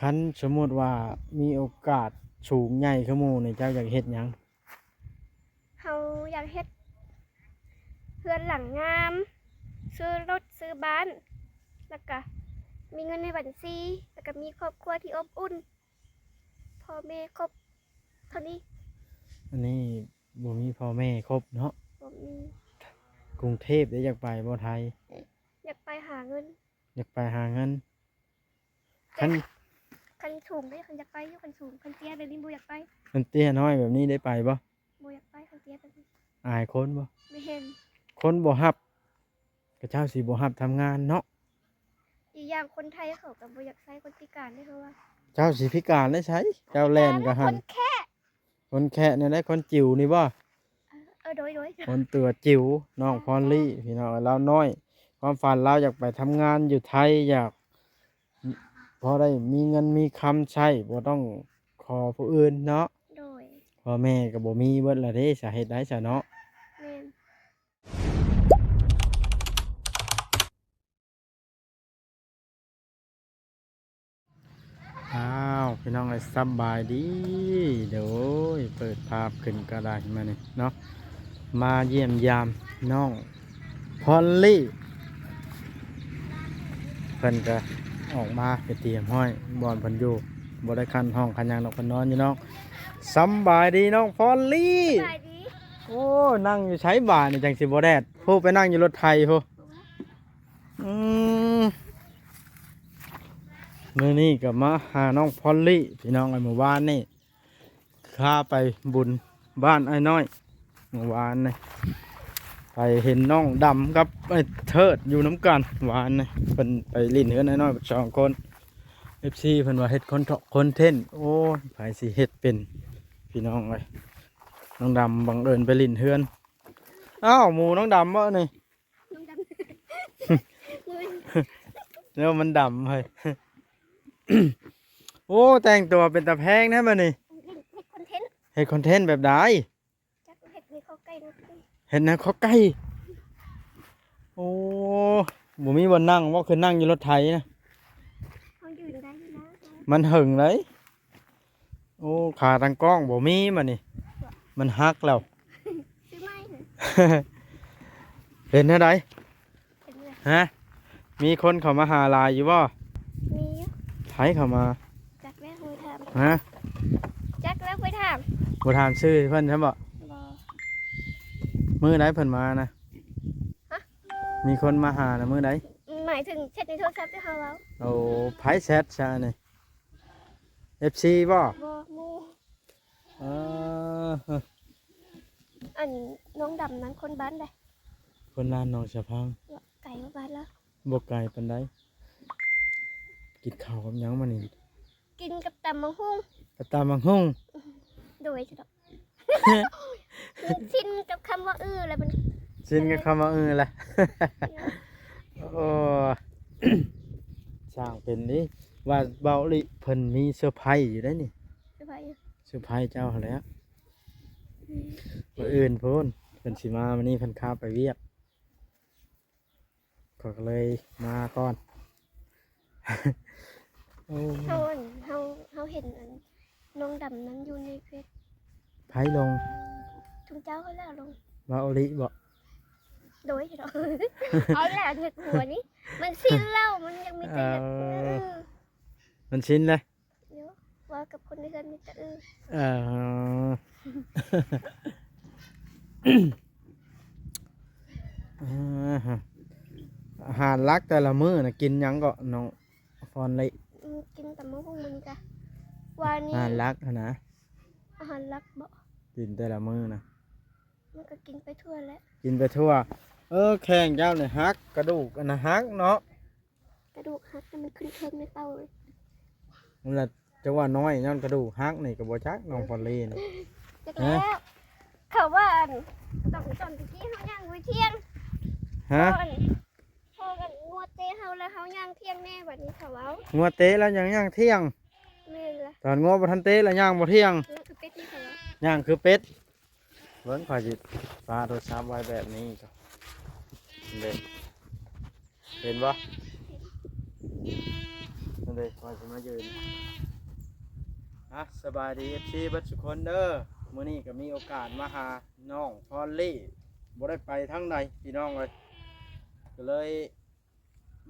ຄັນສົມມຸດວ່າມີໂອກາດສູງໃຫຍ່ຄືໝູ່ນີ້ ເຈົ້າຢາກເຮັດຫຍັງ? ເຮົາຢາກເຮັດເຮືອນຫຼັງງາມ, ຊື້ລົດ, ຊື້ບ້ານ, ແລ້ວກະມີເງິນໃນບັນຊີ, ແລ້ວກະມີຄອບຄົວທີ່ອົບອຸ່ນ, ພໍ່ແມ່ຄົບເທົ່ານີ້. ອັນນີ້ບໍ່ມີພໍ່ແມ່ຄົບເນາະ? ບໍ່ມີ. ກຸງເທບເດ້ ຢາກໄປບໍ່ ໄທ? ຢາກໄປຫາເງິນ. ຢາກໄປຫາເງິນ. ຄັນ ຄັນສູງເດ້ ຄັນຢາກໄປຢູ່ ຄັນສູງ. ຄັນເຕ້ຍແບບນີ້ບໍ່ຢາກໄປ. ຄັນເຕ້ຍນ້ອຍແບບນີ້ໄດ້ໄປບໍ່? ບໍ່ຢາກໄປ ຄັນເຕ້ຍແບບນີ້. ອາຍຄົນບໍ່? ແມ່ນ. ຄົນບໍ່ຮັບ ເຂົາເຈົ້າຊິບໍ່ຮັບທຳງານເນາະ. ອີກຢ່າງຄົນໄທເຂົາກໍບໍ່ຢາກໃຊ້ຄົນພິການເດ້ ເພາະວ່າ ເຈົ້າຊິພິການໄດ້ໃສ? ເຈົ້າແລ່ນກໍຫັ້ນ. ຄົນແຄະ ຄົນແຄະແນວໃດ? ຄົນຈິວນີ້ບໍ່? ເອີ ໂດຍ ໂດຍ. ຄົນຕົວຈິວ ນ້ອງພອນລີ ພີ່ນ້ອງເອີຍ ລາວນ້ອຍ ຄວາມຝັນລາວຢາກໄປທຳງານຢູ່ໄທ ຢາກພໍໄດ້ມີເງິນມີຄຳໃຊ້ ບໍ່ຕ້ອງຂໍຜູ້ອື່ນເນາະ. ໂດຍ. ພໍ່ແມ່ກໍບໍ່ມີເບິດລະເດ້ ສາເຫດໃດຊະເນາະ? ແມ່ນ. ອ້າວ ພີ່ນ້ອງເອີຍ ສະບາຍດີ. ໂດຍ ເປີດພາບຂຶ້ນກໍໄດ້ມານີ້ເນາະ ມາຢ້ຽມຢາມນ້ອງພອນລີ. ເພິ່ນກໍອອກມາເປັນທີ່ຮຽບຮ້ອຍບ່ອນເພິ່ນຢູ່ ບໍ່ໄດ້ຂັດຫ້ອງຂັດຫຍັງດອກ ເພິ່ນນອນຢູ່ນອກ. ສະບາຍດີນ້ອງພອນລີ. ສະບາຍດີ. ໂອ້ ນັ່ງຢູ່ໃສບາດນີ້ ຈັ່ງຊິບໍ່ແດດ? ຜູ້ໄປນັ່ງຢູ່ລົດໄຖພຸ້ນ. ອືມ ມື້ນີ້ກໍມາຫານ້ອງພອນລີ ພີ່ນ້ອງເອີຍ. ມື້ວານນີ້ພາໄປບຸນບ້ານອ້າຍນ້ອຍ ມື້ວານນີ້ ໄປເຫັນນ້ອງດຳກັບອ້າຍເທີດຢູ່ນຳກັນ. ວານນີ້ເພິ່ນໄປຫຼິ້ນເຮືອນອ້າຍນ້ອຍສອງຄົນ ເອັຟຊີ ເພິ່ນວ່າເຮັດຄອນເທນ. ໂອ້ຍ ໃຜຊິເຮັດເປັນ ພີ່ນ້ອງເອີຍ. ນ້ອງດຳບັງເອີນໄປຫຼິ້ນເຮືອນ. ອ້າວ ໝູນ້ອງດຳບໍ່ນີ້? ນ້ອງດຳ ແລ້ວມັນດຳເຮີ້ຍ. ໂອ້ ແຕ່ງຕົວເປັນຕາແພງແທ້ບັດນີ້. ເຮັດຄອນເທນ. ເຮັດຄອນເທນແບບໃດ? ຈັກເຮັດໃນຄອກໄກ່ນະ. ເຮັດໃນຄອກໄກ່. ໂອ້ ບໍ່ມີບ່ອນນັ່ງບໍ່? ຄືນັ່ງຢູ່ລົດໄຖນະ. ເຮົາຢືນໄດ້ຢູ່ນະ. ມັນເຫິງເດ້. ໂອ້ ຂາຕັ້ງກ້ອງບໍ່ມີບັດນີ້ ມັນຫັກແລ້ວ. ຊື້ໃໝ່. ເປັນແນວໃດ? ເປັນແນວໃດ? ຮະ? ມີຄົນເຂົ້າມາຫາຫຼາຍຢູ່ບໍ່? ມີຢູ່. ໃຜເຂົ້າມາ? ຈັກແລ້ວ ບໍ່ໄດ້ຖາມ. ຮະ? ຈັກແລ້ວ ບໍ່ໄດ້ຖາມ. ບໍ່ຖາມຊື່ເພິ່ນຊ້ຳບໍ່? ບໍ່. ມື້ໃດເພິ່ນມານະ? ຮະ? ມີຄົນມາຫານະມື້ໃດ? ໝາຍເຖິງແຊັດໃນໂທລະສັບທີ່ເຮົາເວົ້າ. ໂອ້ ໃຜແຊັດຊະອັນນີ້? ເອັຟຊີບໍ່? ບໍ່ ໝູ່. ເອີ ອັນນ້ອງດຳນັ້ນຄົນບ້ານໃດ? ຄົນລານໜອງສະພັງ. ບໍ່ໄກກວ່າບ້ານລາວ. ບໍ່ໄກປານໃດ. ກິນເຂົ້າກັບຫຍັງມື້ນີ້? ກິນກັບຕຳບັກຫຸ່ງ. ກັບຕຳບັກຫຸ່ງ. ໂດຍ ຊິນກັບຄຳວ່າອື້ ແລ້ວມັນ ຊິນກັບຄຳວ່າອື້ແລ້ວ. ໂອ້ ຊ່າງເປັນເດ້. ວ່າເວົ້າອີ່ຫຼີ ເພິ່ນມີເຊີໄພຢູ່ໄດ໋ນີ້. ເຊີໄພຫຍັງ? ເຊີໄພເຈົ້າຫັ້ນແຫຼະ. ອືມ ມື້ອື່ນພຸ້ນເພິ່ນຊິມາ, ມື້ນີ້ເພິ່ນຄາໄປວຽກ. ຂ້ອຍກໍເລີຍມາກ່ອນ. ໂອ້ ເຮົາ ອັນ ເຮົາ ເຮົາເຫັນ ອັນ ນ້ອງດຳນັ້ນຢູ່ໃນເຟສ. ໃຜລົງ? ຊຸມເຈົ້າຫັ້ນແຫຼະລົງ. ເວົ້າອີ່ຫຼີບໍ່? ໂດຍ ເອົາແຫຼະ ເຮັດຫົວນີ້ ມັນຊິນແລ້ວ ມັນຍັງມີແຕ່ ເອີ ເອີ ມັນຊິນແລ້ວ. ເອີ ເວົ້າກັບຄົນໃນເຮືອນມີແຕ່ ເອີ ເອີ ອາຫານຫຼັກແຕ່ລະມື້ນະ ກິນຫຍັງເກາະ ນ້ອງຟອນລິ? ອືມ ກິນຕຳບັກຫຸ່ງມື້ນີ້ກະ ວານນີ້ ອາຫານຫຼັກຫັ້ນນະ. ອາຫານຫຼັກບໍ? ກິນແຕ່ລະມື້ນະ ມັນກະກິນໄປທົ່ວແຫຼະ. ກິນໄປທົ່ວ. ເອີ ແຂ້ງເຈົ້ານີ້ຫັກ ກະດູກອັນນະຫັກເນາະ. ກະດູກຫັກ ແຕ່ມັນຂຶ້ນເທິງໃນເຕົ້າເລີຍ. ນັ້ນລະ ຈັ່ງວ່ານ້ອຍ ຍ້ອນກະດູກຫັກນີ້ກະບໍ່ຈັກ ນ້ອງພອນລີນະ. ຈັກແລ້ວ ເຂົາວ່າ ອັນ ຕອນ ຕອນຕະກີ້ເຮົາຍ່າງບໍ່ທ່ຽງ. ຮະ? ເຂົາ ອັນ ເຂົາ ອັນ ງົວເຕະເຮົາແລ້ວເຮົາຍ່າງທ່ຽງແນ່ ບາດນີ້ເຂົາເວົ້າ. ງົວເຕະແລ້ວຍັງຍ່າງທ່ຽງ? ແມ່ນລະ. ຕອນງົວບໍ່ທັນເຕະແລ້ວຍ່າງບໍ່ທ່ຽງ. ຍ່າງຄືເປັດນີ້ເຂົາວ່າ. ຍ່າງຄືເປັດ. ເບິ່ງ ຂ້ອຍຊິປາໂທລະສັບໄວ້ແບບນີ້ ເດ້ ເຫັນບໍ່? ນັ້ນເດ້ ຂ້ອຍຊິມາຢືນ. ອ່ະ ສະບາຍດີ ເອັຟຊີ ເບິດສຸຄົນເດີ. ມື້ນີ້ກໍມີໂອກາດມາຫານ້ອງພອນລີ ບໍ່ໄດ້ໄປທາງໃດພີ່ນ້ອງເອີຍ ກໍເລີຍ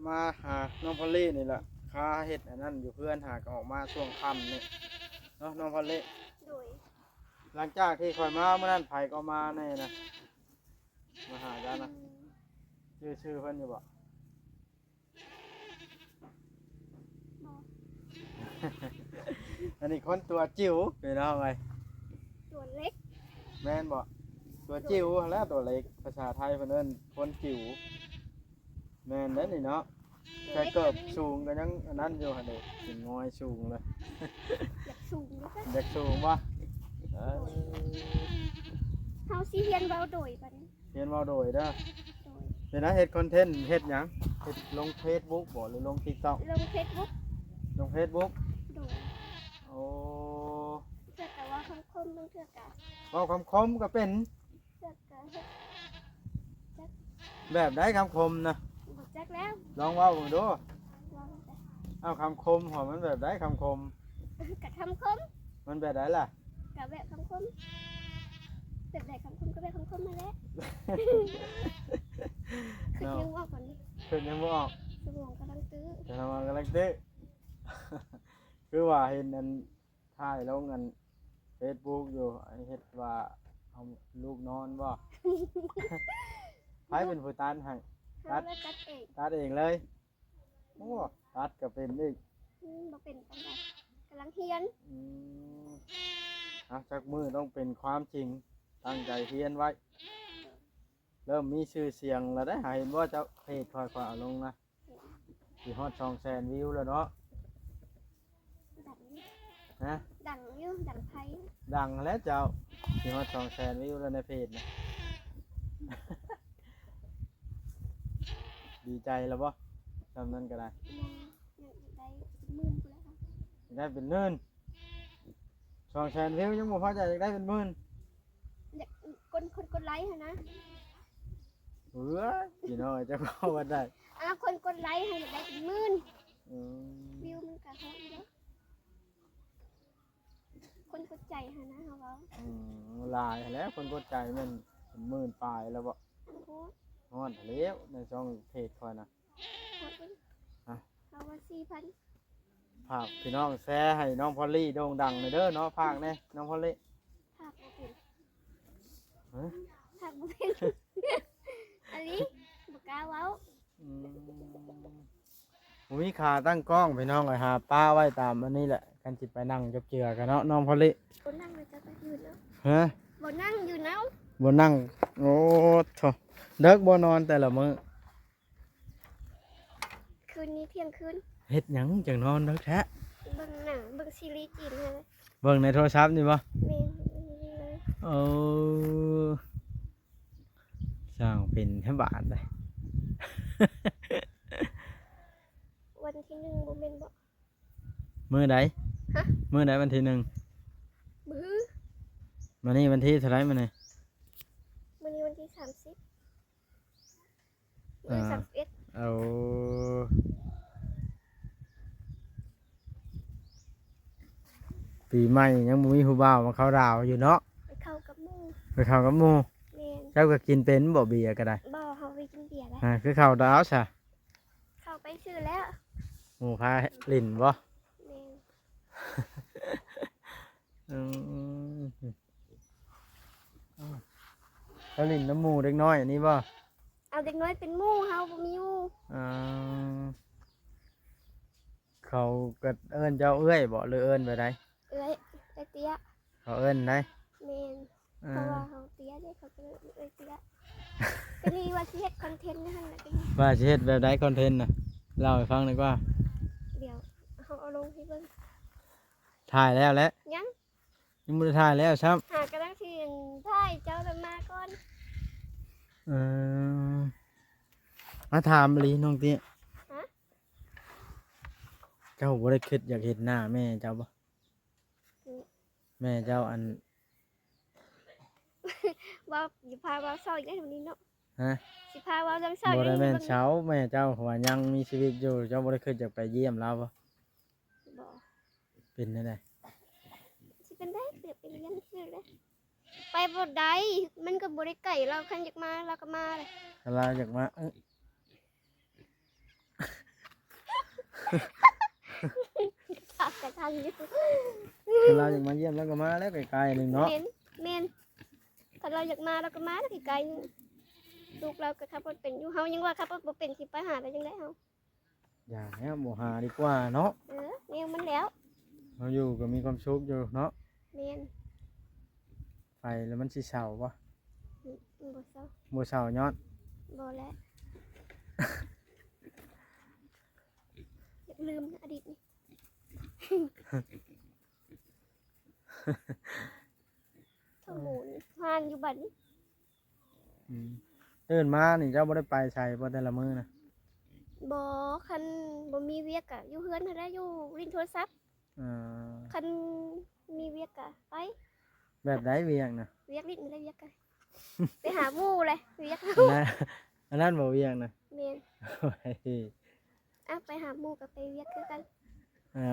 ມາຫານ້ອງພອນລີນີ້ລະ. ຄາເຮັດອັນນັ້ນຢູ່ເຮືອນ ຫາກໍອອກມາຊ່ວງຄ່ຳນີ້ເນາະ ນ້ອງພອນລີ. ໂດຍ. ຫຼັງຈາກທີ່ຂ້ອຍມາມື້ນັ້ນ ໃຜກໍມາແດ່ນະ ມາຫາເຈົ້ານະ? ອືມ ຈື່ຊື່ເພິ່ນຢູ່ບໍ່? ບໍ່. ອັນນີ້ຄົນຕົວຈິ๋ວພີ່ນ້ອງເອີຍ ຕົວເລັກ. ແມ່ນບໍ່? ຕົວຈິ໋ວ ໂດຍ ຫັ້ນແຫຼະ ຕົວເລັກ. ພາສາໄທເພິ່ນເອີ້ນຄົນຈິ໋ວ. ແມ່ນເດ້ນີ້ເນາະ. ແຕ່ເກີບສູງກໍຍັງອັນນັ້ນຢູ່ຫັ້ນເດ້ ເປັນງອຍສູງເລີຍ. ຢາກສູງຢູ່ ຢາກສູງບໍ່? ເອີ ເຮົາຊິຮຽນເວົ້າໂດຍບັດນີ້ ຮຽນເວົ້າໂດຍເດີ. ໂດຍ. ເຮັດນະ ເຮັດຄອນເທັນເຮັດຫຍັງ? ເຮັດລົງເຟສບຸກບໍ່ ຫຼືລົງຕິກຕັອກ? ລົງເຟສບຸກ. ລົງເຟສບຸກ. ໂດຍ. ໂອ້ ເທື່ອກະເວົ້າຄຳຄົມ ບາງເທື່ອກະ ເວົ້າຄຳຄົມກໍເປັນ. ເທື່ອກະເຮັດ ແບບໃດຄຳຄົມນະ? ບໍ່ຈັກແລ້ວ. ລອງເວົ້າເບິ່ງດູ. ລອງ ເອົາຄຳຄົມ ຫວາມັນແບບໃດຄຳຄົມ? ກະຄຳຄົມ. ມັນແບບໃດລະ? ກະແບບຄຳຄົມ. ແບບໃດຄຳຄົມ ກະແບບຄຳຄົມຫັ້ນແຫຼະ. ຄິດ ເນາະ ຍັງບໍ່ອອກ ຄິດຍັງບໍ່ອອກ. ສະໝອງກຳລັງຕື້ ສະໝອງກຳລັງຕື້. ຄືວ່າເຫັນອັນ ຖ່າຍລົງອັນເຟສບຸກຢູ່ ເຮັດວ່າເອົາລູກນອນບໍ່? ໃຜເປັນຜູ້ຕັດໃຫ້? ຕັດ ຕັດເອງ ຕັດເອງເລີຍ. ໂອ້ ຕັດກໍເປັນອີກ. ອືມ ບໍ່ເປັນປານໃດ ກຳລັງຮຽນ. ອືມ ເອົາ ຈັກມື້ຕ້ອງເປັນຄວາມຈິງ ຕັ້ງໃຈຮຽນໄວ້. ເລີ່ມມີຊື່ສຽງແລ້ວເດ້ ຫາເຫັນບໍ່ເຈົ້າ ເພຈຂ້ອຍ ຂ້ອຍເອົາລົງນະ ຊິຮອດສອງແສນວິວແລ້ວເນາະ. ດັງຢູ່ ຮະ? ດັງຢູ່ ດັງໄພ ດັງແລ້ວເຈົ້າ ຊິຮອດສອງແສນວິວແລ້ວໃນເພຈນະ. ດີໃຈແລ້ວບໍ່? ສ່ຳນັ້ນກໍໄດ້ ຍັງ ຍັງໄດ້ເປັນໝື່ນພຸ້ນແຫຼະ. ໄດ້ເປັນໝື່ນ ສອງແສນວິວ ຍັງບໍ່ພໍໃຈ ຢາກໄດ້ເປັນໝື່ນ. ຢາກ ຄົນ ຄົນກົດໄລຫັ້ນນະ. ເອີຍ ພີ່ນ້ອງເຈົ້າກໍວ່າໄດ້ ອ້າວ ຄົນກົດໄລຫັ້ນຢາກໄດ້ເປັນໝື່ນ. ອືມ ວິວມັນກະຮອດຢູ່ເດ້ ຄົນກົດໃຈຫັ້ນນະ ເຮົາເວົ້າ. ອືມ ຫຼາຍຫັ້ນແຫຼະ ຄົນກົດໃຈແມ່ນເປັນໝື່ນປາຍແລ້ວບໍ່? ໂອ້ ຮອດຫັ້ນແລ້ວ ໃນຊ່ອງເພຈຂ້ອຍນະ. ຮອດເບິ່ງ ຮະ? ເຮົາວ່າສີ່ພັນ. ຝາກພີ່ນ້ອງແຊໃຫ້ນ້ອງພອນລີໂດ່ງດັງໜ່ອຍເດີເນາະ ຝາກແດ່ນ້ອງພອນລີ. ພາກບໍ່ເປັນ ຮະ? ພາກບໍ່ເປັນ ອະລີ ບໍ່ກ້າເວົ້າ. ອືມ ບໍ່ມີຂາຕັ້ງກ້ອງພີ່ນ້ອງເອີຍ ຫາປ້າໄວ້ຕາມອັນນີ້ແຫຼະ ຄັນຊິໄປນັ່ງຈັບເຈື່ອກັນເນາະ ນ້ອງພອນລີ. ບໍ່ນັ່ງເລີຍ ເຈົ້າກໍຢືນເນາະ. ຮະ? ບໍ່ນັ່ງ ຢືນເອົາ. ບໍ່ນັ່ງ. ໂອ້ໂທ້ ເດິກບໍ່ນອນແຕ່ລະມື້? ຄືນນີ້ທ່ຽງຄືນ. ເຮັດຫຍັງຈັ່ງນອນເດິກແທ້? ເບິ່ງໜັງ ເບິ່ງຊີຣີຈີນຫັ້ນແຫຼະ. ເບິ່ງໃນໂທລະສັບນີ້ບໍ່? ແມ່ນ ເບິ່ງເລີຍ. ເອີ ຊ່າງເປັນແທ້ບາດເດ. ວັນທີໜຶ່ງບໍ່ແມ່ນບໍ່? ມື້ໃດ? ຮະ? ມື້ໃດວັນທີໜຶ່ງ? ມື້ ມື້ນີ້ວັນທີເທົ່າໃດມື້ນີ້? ມື້ນີ້ວັນທີສາມສິບ. ມື້ ອ່າ ສາມສິບເອັດ. ໂອ້ ປີໃໝ່ຍັງບໍ່ມີຜູ້ບ່າວມາເຂົ້າດາວຢູ່ເນາະ. ໄປເຂົ້າກັບໝູ່ ໄປເຂົ້າກັບໝູ່. ແມ່ນ. ເຈົ້າກໍກິນເປັນບໍ່ເບຍກໍໄດ້? ບໍ່ ເຮົາບໍ່ໄດ້ກິນເບຍແລ້ວ. ອ່າ ຄືເຂົ້າດາວຊະ? ເຂົ້າໄປຊື່ແລ້ວ ໝູ່ພາຫຼິ້ນບໍ່? ແມ່ນ. ອືມ ໄປຫຼິ້ນນຳໝູ່ເດັກນ້ອຍອັນນີ້ບໍ່? ເອົາເດັກນ້ອຍເປັນໝູ່ ເຮົາບໍ່ມີໝູ່. ອ່າ ເຂົາກໍເອີ້ນເຈົ້າເອື້ອຍບໍ່ ຫຼືເອີ້ນແບບໃດ? ເອື້ອຍ ເອື້ອຍເຕ້ຍ. ເຂົາເອີ້ນໃດ? ແມ່ນ. ອ່າ ເພາະວ່າເຮົາເຕ້ຍເດ້ ເຂົາກໍເອີ້ນເອື້ອຍເຕ້ຍ. ກໍນີ້ວ່າຊິເຮັດຄອນເທັນຫັ້ນນະ ກໍນີ້ ວ່າຊິເຮັດແບບໃດຄອນເທັນນະ? ເລົ່າໃຫ້ຟັງໜ່ອຍກວ່າ. ດຽວເຮົາເອົາລົງໃຫ້ເບິ່ງ. ຖ່າຍແລ້ວແຫຼະ? ຍັງ ຍັງບໍ່ໄດ້ຖ່າຍແລ້ວຊ້ຳ. ຫາກຳລັງຊິຖ່າຍເຈົ້າແລ້ວມາກ່ອນ. ເອີ ມາຖາມອີ່ຫຼີນ້ອງເຕ້ຍ. ຮະ? ເຈົ້າບໍ່ໄດ້ຄິດຢາກເຫັນໜ້າແມ່ເຈົ້າບໍ່? ອືມ ແມ່ເຈົ້າອັນ ເວົ້າ ຢ່າພາເວົ້າເສົ້າອີກເດ້ມື້ນີ້ເນາະ. ຮະ? ຊິພາເວົ້າເລື່ອງເສົ້າ. ບໍ່ໄດ້ແມ່ນເສົ້າ ແມ່ເຈົ້າວ່າຍັງມີຊີວິດຢູ່ ເຈົ້າບໍ່ໄດ້ຄິດຢາກໄປຢ້ຽມລາວບໍ່? ບໍ່ ເປັນແນວໃດ? ຊິເປັນໄດ້ ເປັນ ເປັນຮຽນຊື່ເດ້. ໄປບໍ່ໄດ້ ມັນກໍບໍ່ໄດ້ໄກ ລາວຄັນຢາກມາ ລາວກໍມາເດ້. ຄັນລາວຢາກມາ ເອີ ປາກກະທັນຢູ່ ຄັນລາວຢາກມາຢ້ຽມ ລາວກໍມາແລ້ວ ໃກ້ໆ ໜຶ່ງເນາະ. ແມ່ນ ແມ່ນ ຄັນລາວຢາກມາ ລາວກໍມາແລ້ວ ໃກ້ໆ ໜຶ່ງ. ລູກລາວກໍຂັບລົດເປັນຢູ່ ເຮົາຍັງວ່າຂັບລົດບໍ່ເປັນ ຊິໄປຫາລາວຈັ່ງໃດເຮົາ? ຢ່າແລ້ວ ບໍ່ຫາດີກວ່າເນາະ. ເອີ ແນວມັນແລ້ວ ເຮົາຢູ່ກໍມີຄວາມສຸກຢູ່ເນາະ. ແມ່ນ ໄປແລ້ວມັນຊິເສົ້າບໍ່? ອືມ ບໍ່ເສົ້າ ບໍ່ເສົ້າຍ້ອນ ບໍ່ແຫຼະ ຢາກລືມອະດີດນີ້. ໂອ້ ທຳບຸນຫານຢູ່ບັດນີ້. ອືມ ຕື່ນມານີ້ເຈົ້າບໍ່ໄດ້ໄປໃສບໍ່ແຕ່ລະມື້ນະ? ບໍ່ ຄັນບໍ່ມີວຽກກະຢູ່ເຮືອນຫັ້ນແຫຼະ ຢູ່ຫຼິ້ນໂທລະສັບ. ເອີ ຄັນມີວຽກກະໄປ. ແບບໃດວຽກນະ? ວຽກຫຼິ້ນຫັ້ນແຫຼະ ວຽກກະໄປຫາໝູ່ແຫຼະ ວຽກ ອັນນັ້ນ ອັນນັ້ນບໍ່ວຽກນະ? ແມ່ນ ໂອ້ຍ ອ່ະ ໄປຫາໝູ່ກໍໄປວຽກຄືກັນ. ອ່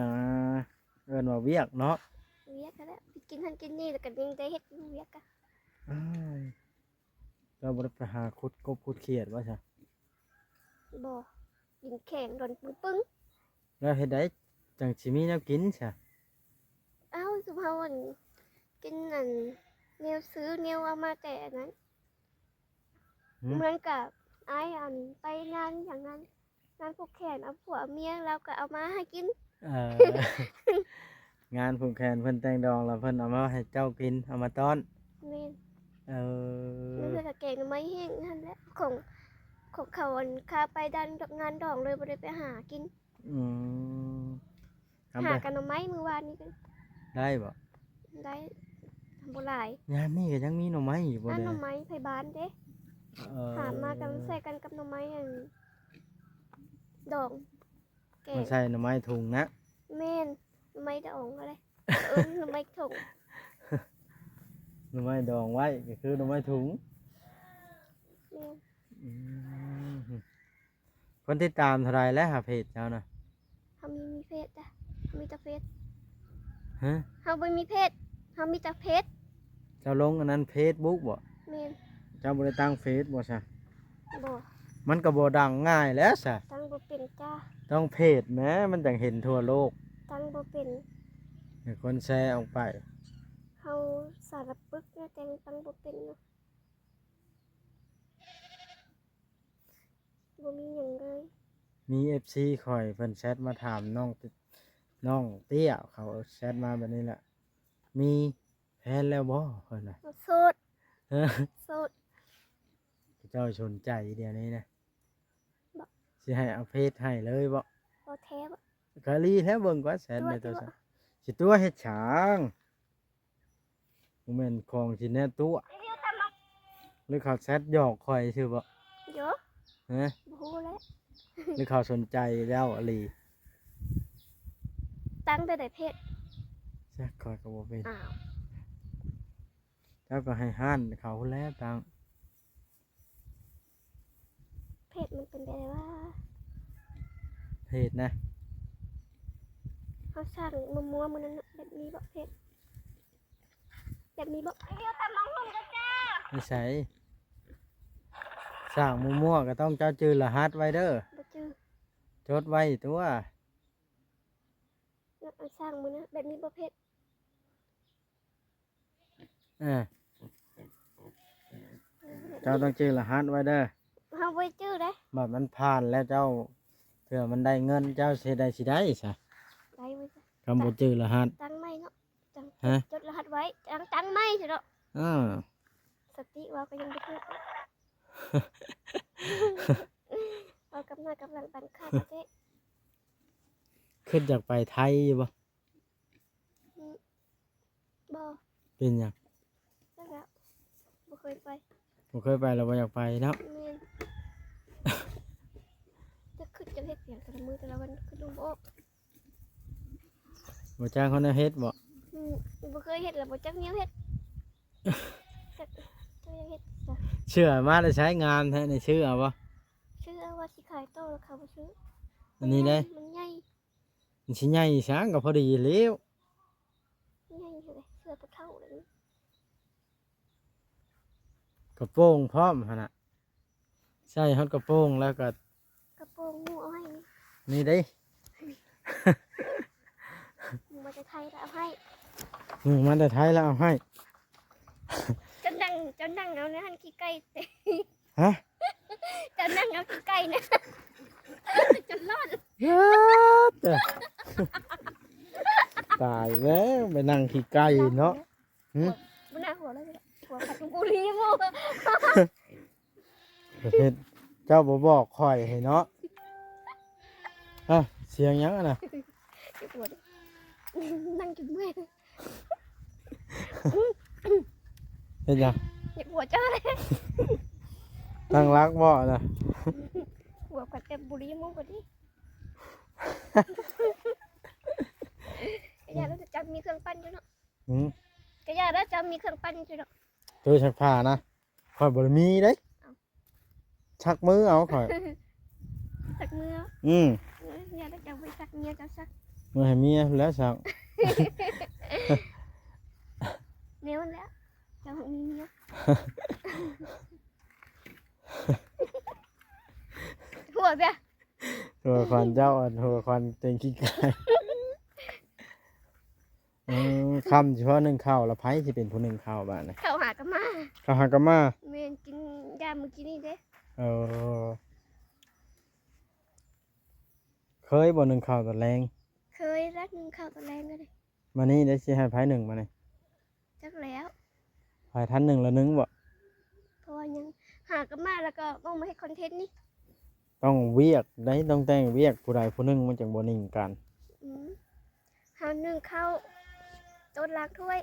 າ ເອີ້ນວ່າວຽກເນາະ ວຽກຫັ້ນແຫຼະ ໄປກິນຫັ້ນກິນນີ້ ແລ້ວກໍຍັງໄດ້ເຮັດຢູ່ວຽກກະ. ອ້າຍ ເຈົ້າບໍ່ໄດ້ໄປຫາຂຸດກົບຂຸດຂຽດບໍ່ຊະ? ບໍ່ ດິນແຂງດົນປຶ້ງໆ. ແລ້ວເຮັດໃດຈັ່ງຊິມີແນວກິນຊະ? ອ້າວ ຊຸມເຮົາ ອັນ ກິນ ອັນ ແນວຊື້ແນວເອົາມາແຕ່ອັນນັ້ນ. ຫືມ ເໝືອນກັບອ້າຍ ອັນ ໄປງານຫຍັງນັ້ນ ງານຜູກແຂນ ເອົາຜົວເອົາເມຍ ລາວກໍເອົາມາໃຫ້ກິນ. ເອີ ງານຜູກແຂນເພິ່ນແຕ່ງດອງ ແລ້ວເພິ່ນເອົາມາໃຫ້ເຈົ້າກິນ ເອົາມາຕ້ອນ. ແມ່ນ ເອີ ບາງເທື່ອກໍແກງໜໍ່ໄມ້ແຫ້ງຫັ້ນແຫຼະ ຂອງ ຂອງເຂົາ ອັນ ຄາໄປດ້ານ ງານດອງເລີຍ ບໍ່ໄດ້ໄປຫາກິນ. ອືມ ຫາກັນໜໍ່ໄມ້ມື້ວານນີ້ກໍໄດ້ບໍ່? ໄດ້ ບໍ່ຫຼາຍ. ຍາມນີ້ກໍຍັງມີໜໍ່ໄມ້ຢູ່ບໍ່? ອັນ ເດ ໜໍ່ໄມ້ໄຜບ້ານເດ້. ເອີ ຫາມາກັນໃສ່ກັນກັບໜໍ່ໄມ້ ອັນ ດອງ ແກງ ມາໃສ່ໜໍ່ໄມ້ຖົງນະ. ແມ່ນ ໜໍ່ໄມ້ດອງຫັ້ນແຫຼະ ເອີ້ນໜໍ່ໄມ້ຖົງ. ໜໍ່ໄມ້ດອງໄວ້ກໍຄືໜໍ່ໄມ້ຖົງ. ແມ່ນ ອືມ. ຄົນຕິດຕາມເທົ່າໃດແລ້ວຫາເພຈເຈົ້ານະ? ເຮົາມີ ມີເພຈຈ້ະ ເຮົາມີແຕ່ເຟສ. ຮະ? ເຮົາບໍ່ມີເພຈ ເຮົາມີແຕ່ເຟສ. ເຈົ້າລົງອັນນັ້ນເຟສບຸກບໍ່? ແມ່ນ. ເຈົ້າບໍ່ໄດ້ຕັ້ງເຟສບໍ່ຊະ? ບໍ່. ມັນກໍບໍ່ດັງງ່າຍແລ້ວຊະ. ຕັ້ງບໍ່ເປັນຈ້າ. ຕ້ອງເພຈແໝ ມັນຈັ່ງເຫັນທົ່ວໂລກ. ຕັ້ງບໍ່ເປັນ. ໃຫ້ຄົນແຊອອກໄປ. ເຮົາສາລະປຶກນະ ແຕ່ງຕັ້ງບໍ່ເປັນນະ. ບໍ່ມີຫຍັງເລີຍ. ມີເອັຟຊີຂ້ອຍເພິ່ນແຊັດມາຖາມນ້ອງ ນ້ອງເຕ້ຍ ເຂົາແຊັດມາແບບນີ້ແຫຼະ ມີແຟນແລ້ວບໍ່ ເພິ່ນວ່າ. ໂສດ. ເອີ ໂສດ. ເຈົ້າສົນໃຈດຽວນີ້ນະ? ບໍ່. ຊິໃຫ້ເອົາເຟສໃຫ້ເລີຍບໍ່? ບໍ່ແທ້ບໍ່? ກະລີແທ້ ເບິ່ງກ່ອນແຊັດໃນໂທລະສັບ. ຊິຕົວະເຮັດຫຍັງ? ບໍ່ແມ່ນຂອງຊິແນວຕົວະ ຫຼືເຂົາແຊັດຫຍອກຂ້ອຍຊື່ບໍ່? ໂຍ ຮະ? ບໍ່ຮູ້ແຫຼະ ຫຼືເຂົາສົນໃຈເຈົ້າອີ່ຫຼີ? ຕັ້ງແຕ່ໃດເພຈ? ຈັກ ຂ້ອຍກໍບໍ່ເປັນ. ອ້າວ ເຈົ້າກໍໃຫ້ຮ້ານເຂົາພຸ້ນແຫຼະຕັ້ງ. ເພຈມັນເປັນແບບໃດວະ? ເພຈນະ? ເຮົາສ້າງມົວໆມື້ນັ້ນນະ ແບບນີ້ບໍ່ເພຈ? ແບບນີ້ບໍ່? ຢູ່ຕຳບັກຫຸ່ງເດີເຈົ້າ. ຢູ່ໃສ? ສ້າງມົວໆກໍຕ້ອງເຈົ້າຈື່ລະຫັດໄວ້ເດີ. ບໍ່ຈື່. ຈົດໄວ້ຕົວະ. ເນາະ ສ້າງມື້ນະ ແບບນີ້ບໍ່ເພຈ? ເອີ ເຈົ້າຕ້ອງຈື່ລະຫັດໄວ້ເດີ. ເຮົາບໍ່ຈື່ເດ້. ບັດມັນຜ່ານແລ້ວເຈົ້າ ເທື່ອມັນໄດ້ເງິນ ເຈົ້າຊິໄດ້ ຊິໄດ້ຊະ. ໄດ້ບໍ່ຊະ? ຄັນບໍ່ຈື່ລະຫັດ. ຕັ້ງໃໝ່ເນາະ. ຮະ? ຈົດລະຫັດໄວ້. ຕັ້ງ ຕັ້ງໃໝ່ຊະເນາະ. ເອີ ສະຕິເວົ້າກໍຍັງບໍ່ຖືກ. ເວົ້າກັບໜ້າກັບຫຼັງປັນຂາດແທ້. ຄິດຢາກໄປໄທຢູ່ບໍ່? ອືມ ບໍ່. ເປັນຫຍັງ? ຈັກແລ້ວ ບໍ່ເຄີຍໄປ. ບໍ່ເຄີຍໄປແລ້ວບໍ່ຢາກໄປເນາະ? ແມ່ນ. ຈັກຄິດຈັກເຮັດຫຍັງແຕ່ລະມື້ແຕ່ລະວັນ ຄິດບໍ່ອອກ. ບໍ່ຈັກເຮົາແນວເຮັດບໍ່? ອືມ ບໍ່ເຄີຍເຮັດລະບໍ່ຈັກແນວເຮັດ. ຈັກ ຈັກແນວເຮັດຊະ. ເຊື່ອມາແຕ່ໃສ ງາມແທ້ນີ້ ຊື້ເອົາບໍ່? ຊື້ເອົາ ວ່າຊິຂາຍຕໍ່ລະເຂົາບໍ່ຊື້. ອັນນີ້ເດ້ ມັນໃຫຍ່. ມັນຊິໃຫຍ່ຊ່າງກໍພໍດີແລ້ວ. ໃຫຍ່ເລີຍ ເສື້ອຜູ້ເຖົ້າເລີຍ. ກະໂປງພ້ອມຫັ້ນນະ. ໃສ່ຮອດກະໂປງແລ້ວກໍ ກະໂປງໜູເອົາໃຫ້ນີ້ ນີ້ເດ້. ໝູ່ມາແຕ່ໄທລະເອົາໃຫ້ ໝູ່ມາແຕ່ໄທລະເອົາໃຫ້. ເຈົ້ານັ່ງ ເຈົ້ານັ່ງເອົາໃນຫັ້ນຂີ້ໄກ່. ຮະ? ເຈົ້ານັ່ງເອົາຂີ້ໄກ່ນະ ຈົນລອດ. ເອີ ແຕ່ ຕາຍແລ້ວ ໄປນັ່ງຂີ້ໄກ່ເນາະ. ຫື? ບໍ່ໜ້າຫົວເລີຍ ຫົວຂັດບຸລີໝູ່. ປະເທດ ເຈົ້າບໍ່ບອກຂ້ອຍໃຫ້ເນາະ. ຮະ? ສຽງຫຍັງຫັ້ນນະ? ເຈັບຫົວເດ້ ນັ່ງຈົນເມື່ອຍ. ເຮັດຫຍັງ? ເຈັບຫົວເຈົ້າເດ້. ຕັ້ງຫຼັກບໍ່ນະ? ຫົວຂັດແຕ່ບຸລີໝູ່ກໍດີ. ກະຢ່າແລ້ວ ເຈົ້າມີເຄື່ອງປັ່ນຢູ່ເນາະ. ຫື? ກະຢ່າແລ້ວ ເຈົ້າມີເຄື່ອງປັ່ນຢູ່ເນາະ. ໂຕຊັກຜ້ານະ ຂ້ອຍບໍ່ໄດ້ມີເດ້. ເອົ້າ ຊັກມືເອົາຂ້ອຍ ຊັກມືເອົາ. ອືມ ເອີ ຢ່າແລ້ວ ເຈົ້າໄປຊັກ ເມຍເຈົ້າຊັກ. ເມື່ອໃຫ້ເມຍພຸ້ນແຫຼະຊັກ. ແນວນັ້ນແຫຼະ ເຈົ້າມີເມຍ. ຫົວເບຍ ຫົວຂວັນເຈົ້າ ອັນຫົວຂວັນເຕັງຂີ້ໄກ່. ເອີ ຄ່ຳຊິພໍໜຶ້ງເຂົ້າ ແລ້ວໃຜຊິເປັນຜູ້ໜຶ້ງເຂົ້າບາດນີ້? ເຂົ້າຫາກະມາ ເຂົ້າຫາກະມາ. ແມ່ນ ກິນຢາມມື້ກີ້ນີ້ເດ້. ເອີ ເຄີຍບໍ່ໜຶ້ງເຂົ້າຕອນແລງ? ເຄີຍແລ້ວ ໜຶ້ງເຂົ້າຕອນແລງກໍໄດ້. ມານີ້ໄດ້ ຊິໃຫ້ໃຜໜຶ້ງມານີ້? ຈັກແລ້ວ ໃຜທັນໜຶ້ງລະໜຶ້ງບໍ? ເພາະວ່າຍັງຫາກັບມາ ແລ້ວກໍຕ້ອງມາເຮັດຄອນເທັນນີ້. ຕ້ອງວຽກໄດ໋ ຕ້ອງແຕ່ງວຽກ ຜູ້ໃດຜູ້ໜຶ່ງມັນຈັ່ງບໍ່ໜິງກັນ. ອືມ ເຮົາໜຶ້ງເຂົ້າ ຕົ້ນລ້າງຖ້ວຍ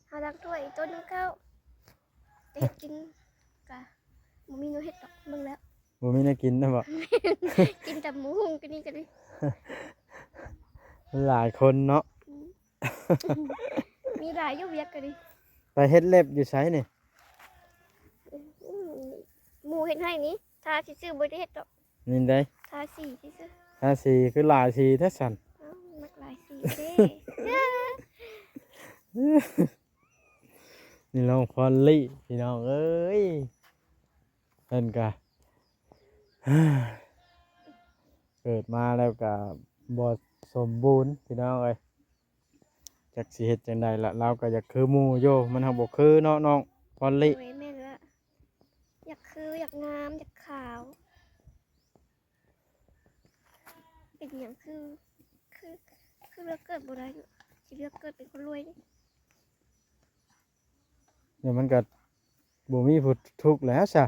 ເຮົາລ້າງຖ້ວຍ ອີກຕົ້ນໜຶ້ງເຂົ້າ ແຕ່ເຮັດກິນກະບໍ່ມີແນວເຮັດດອກ ເບິ່ງແລ້ວ. ບໍ່ມີແນວກິນນະບໍ? ກິນແຕ່ໝູຫຸ່ງກັນນີ້ກັນນີ້. ຫຼາຍຄົນເນາະ. ອືມ ມີຫຼາຍຢູ່ວຽກກໍດີ. ໄປເຮັດເລັບຢູ່ໃສນີ້? ອືມ ໝູ່ເຮັດໃຫ້ນີ້ ທາຊື່ໆ ບໍ່ໄດ້ເຮັດດອກ. ນີ້ໄດ໋ ທາສີຊື່ໆ. ທາສີ ຄືຫຼາຍສີແທ້ຊັ້ນ? ເອົ້າ ມັກຫຼາຍສີເດ້. ນີ້ນ້ອງພອນລີ ພີ່ນ້ອງເອີຍ ເພິ່ນກະ ເກີດມາແລ້ວກະບໍ່ສົມບູນ ພີ່ນ້ອງເອີຍ. ຈັກຊິເຮັດຈັ່ງໃດລະ ລາວກໍຢາກຄືໝູ່ຢູ່ ມັນຫາກບໍ່ຄືເນາະ ນ້ອງພອນລີ. ໂດຍ ແມ່ນລະ ຢາກຄື ຢາກງາມ ຢາກຂາວ. ເປັນຫຍັງຄື ຄື ຄືເລືອກເກີດບໍ່ໄດ້ເນາະ? ຊິເລືອກເກີດເປັນຄົນລວຍເດ້. ແລ້ວມັນກໍບໍ່ມີຜູ້ທຸກແລ້ວຊະ.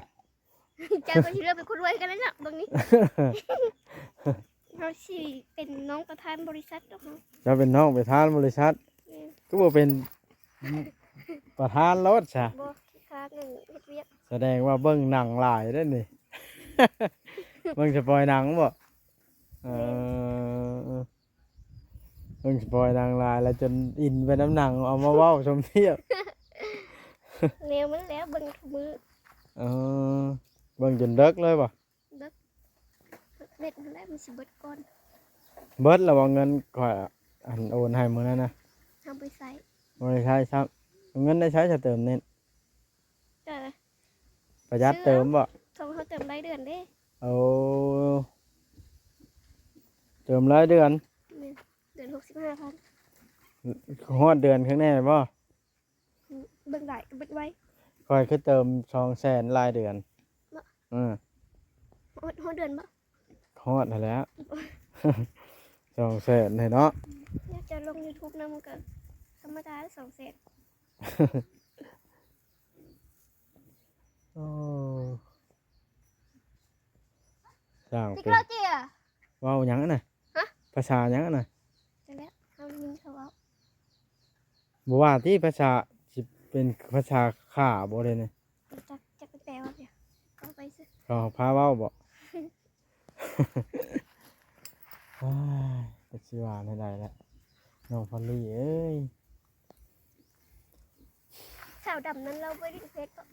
ເຈົ້າກໍຊິເລືອກເປັນຄົນລວຍຄືກັນແຫຼະເນາະ ເບິ່ງນີ້. ເຮົາຊິເປັນນ້ອງປະທານບໍລິສັດດອກເຮົາ. ເຈົ້າເປັນນ້ອງປະທານບໍລິສັດ? ແມ່ນ. ຄືບໍ່ເປັນປະທານໂລດຊະ? ບໍ່ ຂີ້ຄ້ານເຮັດວຽກ. ສະແດງວ່າເບິ່ງໜັງຫຼາຍເດ້ນີ້. ເບິ່ງສະປອຍໜັງບໍ? ເອີ. ເບິ່ງສະປອຍໜັງຫຼາຍແລ້ວ ຈົນອິນໄປນຳໜັງ ເອົາມາເວົ້າຊົມທຽບ. ແນວມັນແລ້ວ ເບິ່ງທຸກມື້. ເອີ ເບິ່ງຈົນເດິກເລີຍບໍ? ເບິດ ເບັດຫັ້ນແຫຼະ ມັນຊິເບິດກ່ອນ. ເບິດແລ້ວບໍ່ ເງິນຂ້ອຍອັນໂອນໃຫ້ມື້ນັ້ນນະ? ເຮົາບໍ່ໄດ້ໃຊ້ ບໍ່ໄດ້ໃຊ້ຊ້ຳ. ເງິນໄດ້ໃຊ້ຊະເຕີມເນັດ? ເອີ ປະຢັດເຕີມບໍ? ຂອງເຮົາເຕີມລາຍເດືອນເດ້. ໂອ້ ເຕີມລາຍເດືອນ. ແມ່ນ ເດືອນຫົກສິບຫ້າພັນ. ຮອດເດືອນຂ້າງແນ່ບໍ? ອືມ ເບິ່ງຫຼາຍກໍເບິດໄວ. ຂ້ອຍຄືເຕີມສອງແສນລາຍເດືອນ. ເນາະ. ເອີ ຮອດ ຮອດເດືອນບໍ? ຮອດຫັ້ນແຫຼະ ສອງແສນໃຫ້ເນາະ. ຢາກຈະລົງຢູທູບນຳກໍທຳມະດາ ສອງແສນ. ໂອ້ ສ້າງເປັນ ເວົ້າຫຍັງຫັ້ນນະ? ຮະ? ພາສາຫຍັງຫັ້ນນະ? ຈັ່ງໃດ ເຮົາໄດ້ຍິນເຂົາເວົ້າ. ບໍ່ວ່າຕິ ພາສາ ຊິເປັນພາສາຂ້າບໍ່ເດນີ້? ຈັກ ຈັກເພິ່ນແປວ່າຫຍັງ ກໍໄປຊື່ ເຂົາພາເວົ້າບໍ? ອ້າຍ ຈັກຊິວ່າແນວໃດລະ ນ້ອງພອນລີເອີຍ. ສາວດຳນັ້ນລາວບໍ່ຫຼິ້ນເຟສບໍ?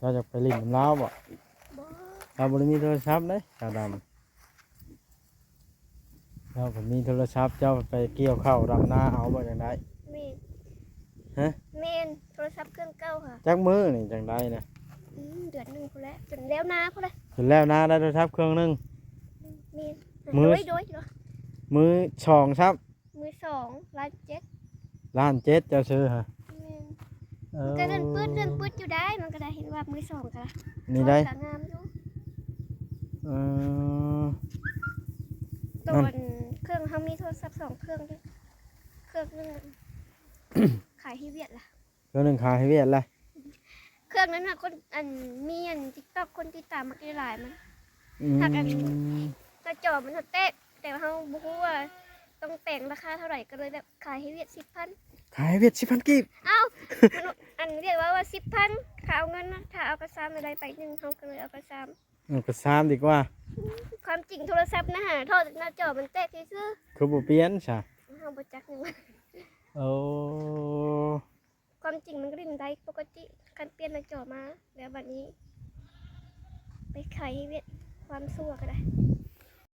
ລາວຢາກໄປຫຼິ້ນນຳລາວບໍ? ບໍ່ ລາວບໍ່ໄດ້ມີໂທລະສັບເດ້ ສາວດຳ. ເຈົ້າກໍມີໂທລະສັບ ເຈົ້າໄປກ່ຽວເຂົ້າດຳນາເອົາບໍ່ຈັ່ງໃດ? ແມ່ນ ຮະ? ແມ່ນ ໂທລະສັບເຄື່ອງເກົ່າຫາ ຈັກມື້ນີ້ຈັ່ງໃດນະ? ອືມ ເດືອນໜຶ່ງພຸ້ນແຫຼະ ຈົນແລ້ວນາພຸ້ນແຫຼະ ຈົນແລ້ວນາໄດ້ໂທລະສັບເຄື່ອງໜຶ່ງ. ແມ່ນ ມື້ ໂດຍ ໂດຍ ໂດຍ ມື້ສອງຊ້ຳ ມືສອງ ລ້ານເຈັດ ລ້ານເຈັດ ເຈົ້າຊື້ຫະ? ແມ່ນ ເອີ ມັນກໍເລື່ອນປຶດ ເລື່ອນປຶດຢູ່ໄດ໋ ມັນກໍໄດ້ເຫັນວ່າມືສອງກໍ ນີ້ໄດ໋ ໂທລະສັບກໍງາມຢູ່. ເອີ ຕອນເຄື່ອງເຮົາມີໂທລະສັບສອງເຄື່ອງເດ້ ເຄື່ອງໜຶ່ງຂາຍໃຫ້ຫວຽດລະ ເຄື່ອງໜຶ່ງຂາຍໃຫ້ຫວຽດລະ ເຄື່ອງນັ້ນນະ ຄົນ ອັນ ມີອັນ TikTok ຄົນຕິດຕາມມັກຫຼາຍໆ ມັນ ອືມ ຫາກອັນ ໜ້າຈໍມັນແຕກ ແຕ່ວ່າເຮົາບໍ່ຮູ້ວ່າຕ້ອງແປງລາຄາເທົ່າໃດ ກໍເລີຍແບບຂາຍໃຫ້ຫວຽດສິບພັນ ຂາຍໃຫ້ຫວຽດສິບພັນກີບ. ອ້າວ ມັນ ອັນ ຫວຽດເວົ້າວ່າສິບພັນ ຖ້າເອົາເງິນນະ ຖ້າເອົາກະຊາມໄດ້ໃບໜຶ່ງ ເຮົາກໍເລີຍເອົາກະຊາມ ເອົາກະຊາມດີກວ່າ. ຄວາມຈິງໂທລະສັບນະຫາ ທໍ່ໜ້າຈໍມັນແຕກຊື່ໆ ຄືບໍ່ປ່ຽນຊະ? ເຮົາບໍ່ຈັກຫຍັງ. ໂອ້ ຄວາມຈິງມັນກໍຫຼິ້ນໄດ້ປົກກະຕິ ຄັນປ່ຽນໜ້າຈໍມາ ແລ້ວບັດນີ້ໄປຂາຍໃຫ້ຫວຽດ ຄວາມຊົ່ວກໍໄດ້.